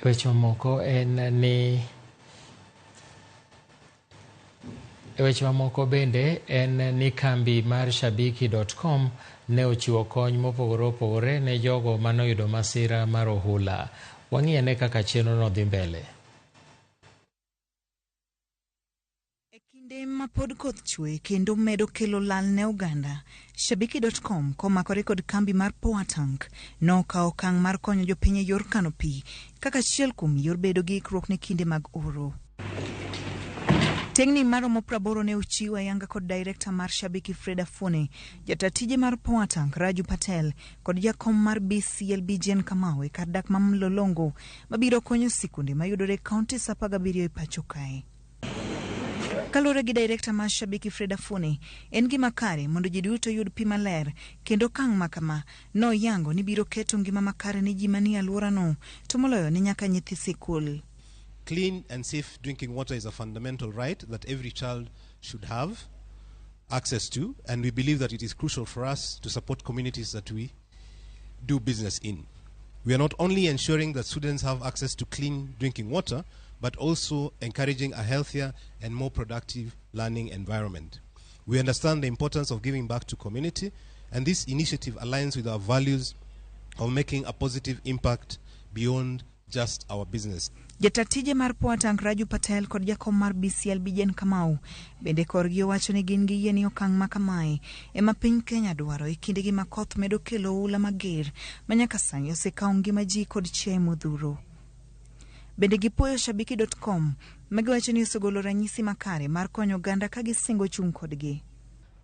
Weche mamoko en ni E weche mamoko bende en ni kambi mar Shabiki.com ne ochiwo kony mopogore opogore ne jogo manoyudo masira mar ohula. Wang'i ane kaka chenrono dhi mbele. E kinde ma pod koth chwe kendo medo kelo lal ne oganda, Shabiki.com komakore kod kambi mar Power Tank nokawo okang' mar konyo jopiny e yor kano pi kaka achiel kuom yor bedo gi ikruok ne kinde mag oro. Tengni maromo 80 ne ochiw ayanga kod director mar Shabiki Fred Afune, jata tije mar Power Tank Raju Patel kod jakom mar BCLB Jane Kamau e kar dak ma Mlolongo mabiro konyo sikunde mayudore e counties 17 e pacho kae. Kaluwore gi director mar Shabiki Fred Afune, en gima kare mondo ji duto oyud pi maler kendo okang' ma kama noyango ni biro keto ngima makare ne ji manie alworano to moloyo ne nyaka nyithi sikul. Clean and safe drinking water is a fundamental right that every child should have access to, and we believe that it is crucial for us to support communities that we do business in. We are not only ensuring that students have access to clean drinking water, but also encouraging a healthier and more productive learning environment. We understand the importance of giving back to community, and this initiative aligns with our values of making a positive impact beyond just our business. Jata tije mar Power Tank Raju Patel kod jakom mar BCLB Jane Kamau bende korgi owacho ni gin gi yie ni okang' ma kamae ema piny Kenya dwaro e kindegi ma koth medo kelo oula mager ma nyaka sani osekawo ngima ji kod chiaye modhuro. Bende gipuoyo Shabiki.com ma giwacho ni osegolo ranyisi makare mar konyo oganda ka gisingo chung' kodgi.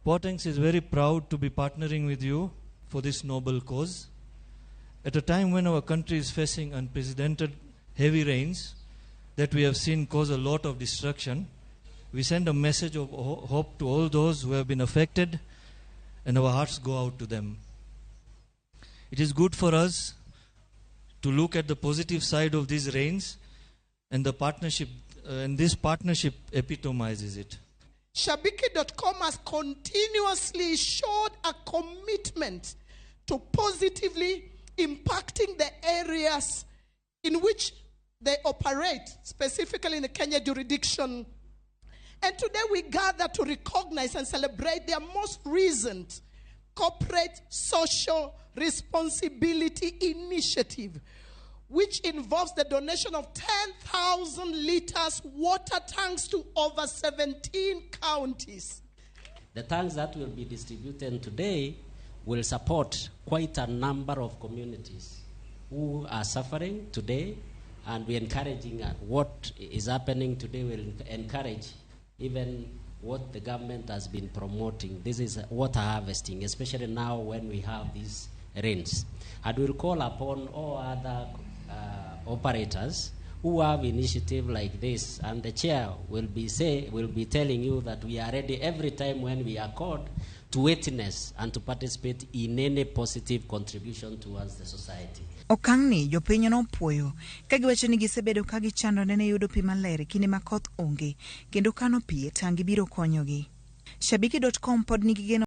Power Tanks is very proud to be partnering with you for this noble cause. At a time when our country is facing unprecedented heavy rains that we have seen cause a lot of destruction, we send a message of hope to all those who have been affected, and our hearts go out to them. It is good for us to look at the positive side of these rains, and the partnership, and this partnership epitomizes it. Shabiki.com has continuously showed a commitment to positively impacting the areas in which they operate, specifically in the Kenya jurisdiction. And today we gather to recognize and celebrate their most recent corporate social responsibility initiative, which involves the donation of 10,000 liters water tanks to over 17 counties. The tanks that will be distributed today will support quite a number of communities who are suffering today, and we're encouraging what is happening today will encourage even what the government has been promoting. This is water harvesting, especially now when we have these rains. And we'll call upon all other operators who have initiative like this, and the chair will be telling you that we are ready every time when we are called to witness and to participate in any positive contribution towards the society. Okang'ni jopiny nopuoyo ka giwacho ni gisebedo ka gichandore ne yudo pi maler e kinde ma koth onge kendo kano pi e tangi biro konyogi. Shabiki.com pod nigi geno.